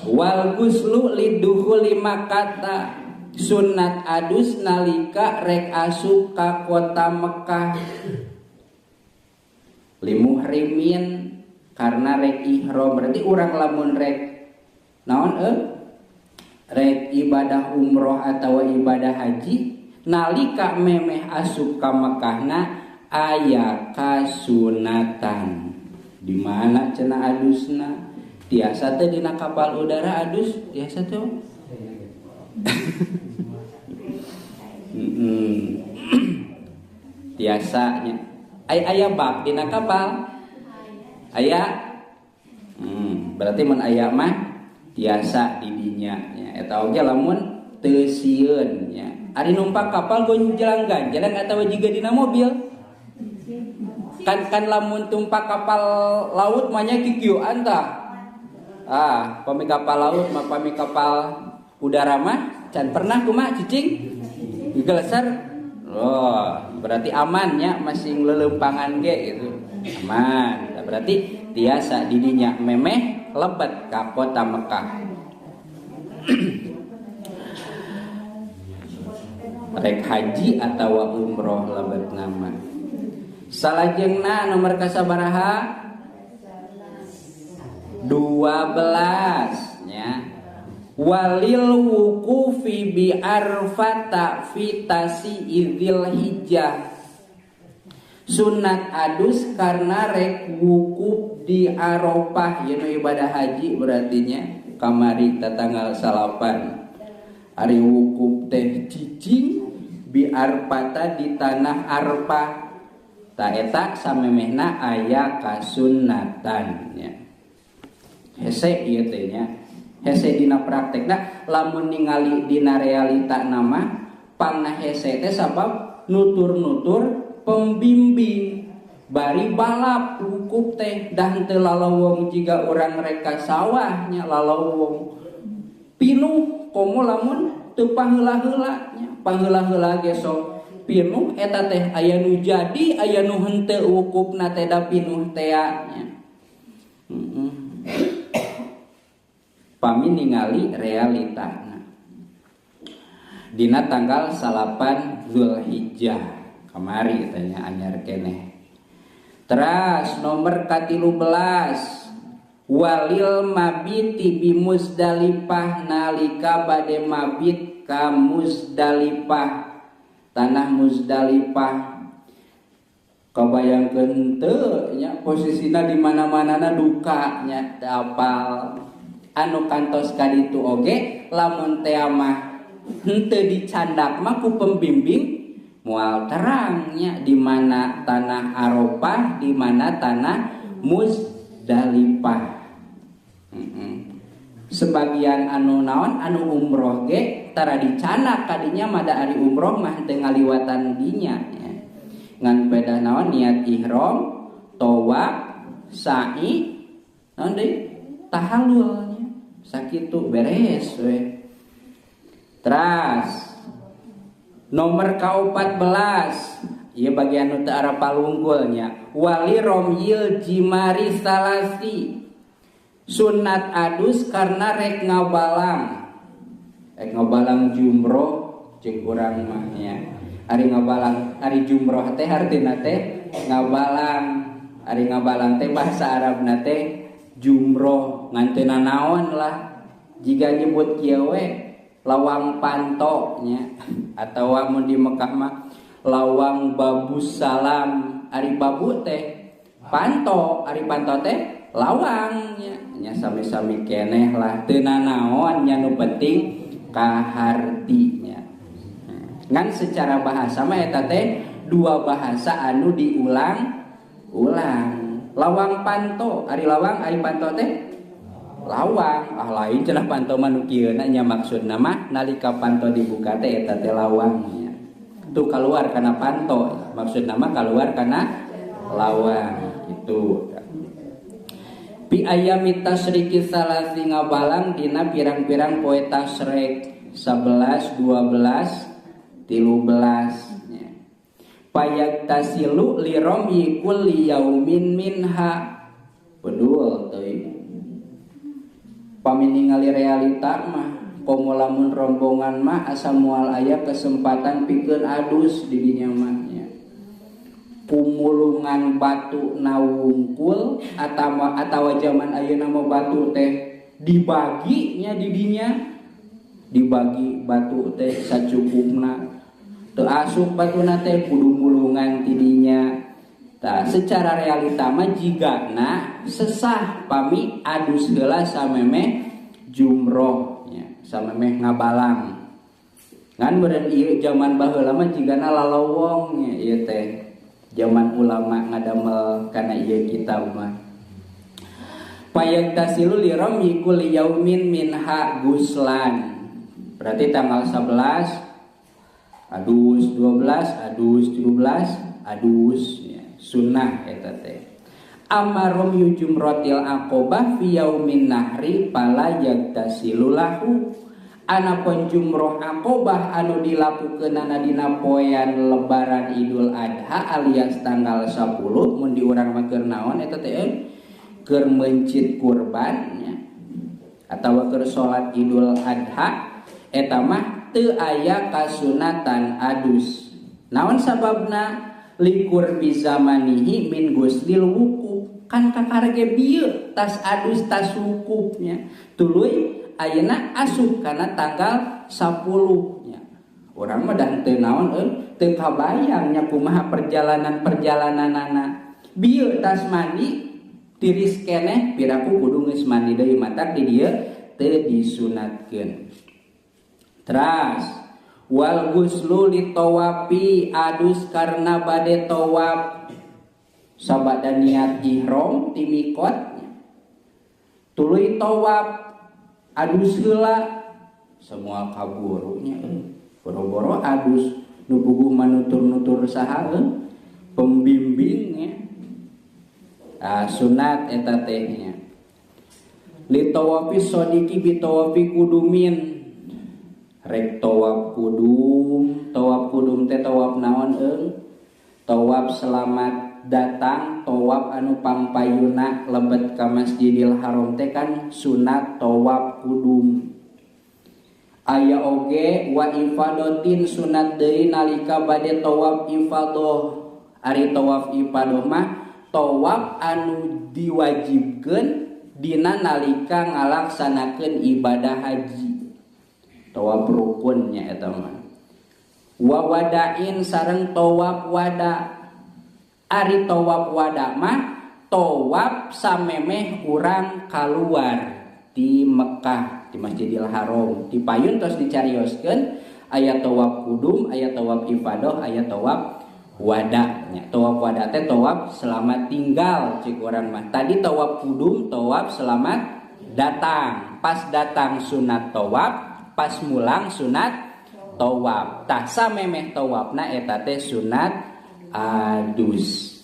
Wal guslu lidukhuli Makkah, sunat adus nalika rek asup ka kota Mekah. Limuhrimin karena rek ihram, berarti urang lamun rek naon rek ibadah umroh atau ibadah haji nalika memeh asup ka Mekahna aya kasunatan. Di mana cenah adusna? Tiasa teh dina kapal udara adus, tiasa teh. Tiasa nya. Aya bak dina kapal? Aya. Berarti mun aya mah tiasa di dinya nya. Eta oge lamun teu sieun nya. Ari numpak kapal gonjlang ganjlang atawa jiga dina mobil? Kan lamun tumpak kapal laut mah nya kikieuan tah. Ah, pami kapal laut mah, pami kapal udara mah can pernah kumaha cicing? Geleser. Oh, berarti aman nya, masih leuleumpangan ge gitu. Aman. Nah, berarti tiasa didinya memeh lebet ka kota Mekah. Rek haji atawa umroh lebet nama. Salajengna nomor kasabaraha? 12 nya. Walil wuqufi bi arfata fi tasi idzil hijjah. Sunat adus karena rek wukuf di Arafah, yen ibadah haji berartinya kamari tatanggal 9. Ari wukuf teh cicing bi arfata di tanah Arfah. Ta eta samemehna aya kasunatan nya. Hese ieu teh nya. Hese dina praktekna lamun ningali dina realita nama pangna hese teh sabab nutur-nutur pembimbing bari balap wukuf teh dah teu lalawong jiga urang rek ka sawah nya lalawong pinuh komo lamun teu paheula-heula nya, paheula-heula ge sok pinuh eta teh aya nu jadi aya nu henteu wukufna teh da pinuh tea nya. Pami ningali realitana dina tanggal 9 Zulhijjah kamari tanya anyar keneh. Teras nomor ka-13 walil mabiti bi Muzdalifah nalika bade mabit ka Muzdalifah, tanah Muzdalifah. Kabayangkeun teu nya posisina di mana-manana duka nya teu apal. Anu kantos ka ditu oge lamun teh mah henteu dicandak mah ku pembimbing moal terang nya di mana tanah Arafah, di mana tanah Muzdalifah. Sebagian anu naon anu umroh ge tara dicandak kadinya mah da ari umroh mah teu ngaliwatan dinya nya. Ngan beda naon niat ihram, tawaf, sa'i, naon deui? Tahallul nya. Sakitu beres we. Teras nomor ka-14 ieu bagian nu teu arapal wungkulnya. Wali romyil jimari salasi, sunat adus karena rek ngabalang. Rek ngabalang jumroh jeung urang mah nya. Ari ngabalang, ari jumroh teh artina teh ngabalang. Ari ngabalang teh bahasa Arabna teh jumroh, nganteuna naon lah. Jika nyebut kieu we lawang panto nya, atawa mun di Mekah mah lawang babus salam. Ari babu teh panto, ari panto teh lawang nya. Nya sami-sami keneh lah, teu nanaon nya, nu penting kaharti nya. Ngan secara bahasa mah eta teh dua bahasa anu diulang-ulang. Lawang panto, ari lawang, ari panto teh lawang. Ah lain cenah panto mah nu kieu na nya, maksudna mah nalika panto dibuka teh eta teh lawang nya. Tuh keluar kana panto, maksudna mah keluar kana lawang gitu. Bi ayami tasyriki salasi ngabalang dina pirang-pirang poe tasyrek 11, 12, 13 nya. Payak tasilu liromi kulli yaumin minha. Bedul teuing. Pami ningali realita mah, komo lamun rombongan mah, asa moal aya kesempatan pikeun adus di dinya mah nya. Pumulungan batu na wungkul atawa zaman ayeuna mah batu teh dibaginya di dinya, dibagi batu teh sacukupna, teu asup batuna teh, kudu mulungan ti dinya. Tah, secara realita mah jigana sesah pami adus heula samemeh jumroh nya, samemeh ngabalang. Ngan meureun ieu zaman baheula mah jigana lalowong nya ieu teh, zaman ulama ngadamel kana ieu kitab mah. Payagtasilu li ramyi kulli yaumin minha guslan. Berarti tanggal 11 adus, 12 adus, 17 adus ya, sunnah eta teh. Amma ramyu jumratil aqabah fi yaumin nahri fala yagtasilu lahu. Anapun jumroh aqabah anu dilakukeunana dina poean Lebaran Idul Adha alias tanggal 10, mun di urang mah keur naon eta teh, keur meuncit kurban nya atawa keur salat Idul Adha, eta mah teu aya kasunatan adus. Naon sababna? Likur bizamanihi min guslil wukuf. Kan kakarege bieu tas adus tas wukufnya, tuluy ayeuna asup kana tanggal 10 nya. Urang mah dah teu naon euy, teu kabayang nya kumaha perjalanan-perjalananana. Bieu tas mandi tiris keneh, piraku kudu geus mandi deui, matak di dieu teu disunatkeun. Teras wal guslu litawafi, adus karena bade tawaf sabada niat ihram ti mikot tuluy tawaf adus heula, semua kaburunya boro-boro adus nu puguh manutur-nutur saha pembimbingnya. Ah, sunat eta teh nya. Litawafi sodiki bitawafi kudumin. Rek tawaf kudum, tawaf kudum teh tawaf naon eung? Tawaf selamat datang, tawaf anu pampayuna lebet ka Masjidil Haram teh kan sunat tawaf kudum. Aya oge wa ifadotin, sunat deui nalika bade tawaf ifadoh. Ari tawaf ifadoh mah tawaf anu diwajibkeun dina nalika ngalaksanakeun ibadah haji. Tawaf rukunnya eta mah. Wa wadain sareng tawaf wada. Ari tawaf wada mah tawaf samemeh urang kaluar di Mekah, di Masjidil Haram. Di payun terus dicarioskeun aya tawaf kudum, aya tawaf ifadah, aya tawaf wada nya. Tawaf wada teh tawaf selamat tinggal cik urang mah. Tadi tawaf kudum, tawaf selamat datang. Pas datang sunat tawaf, pas mulang sunat tawaf. Tah samemeh tawafna eta teh sunat adus.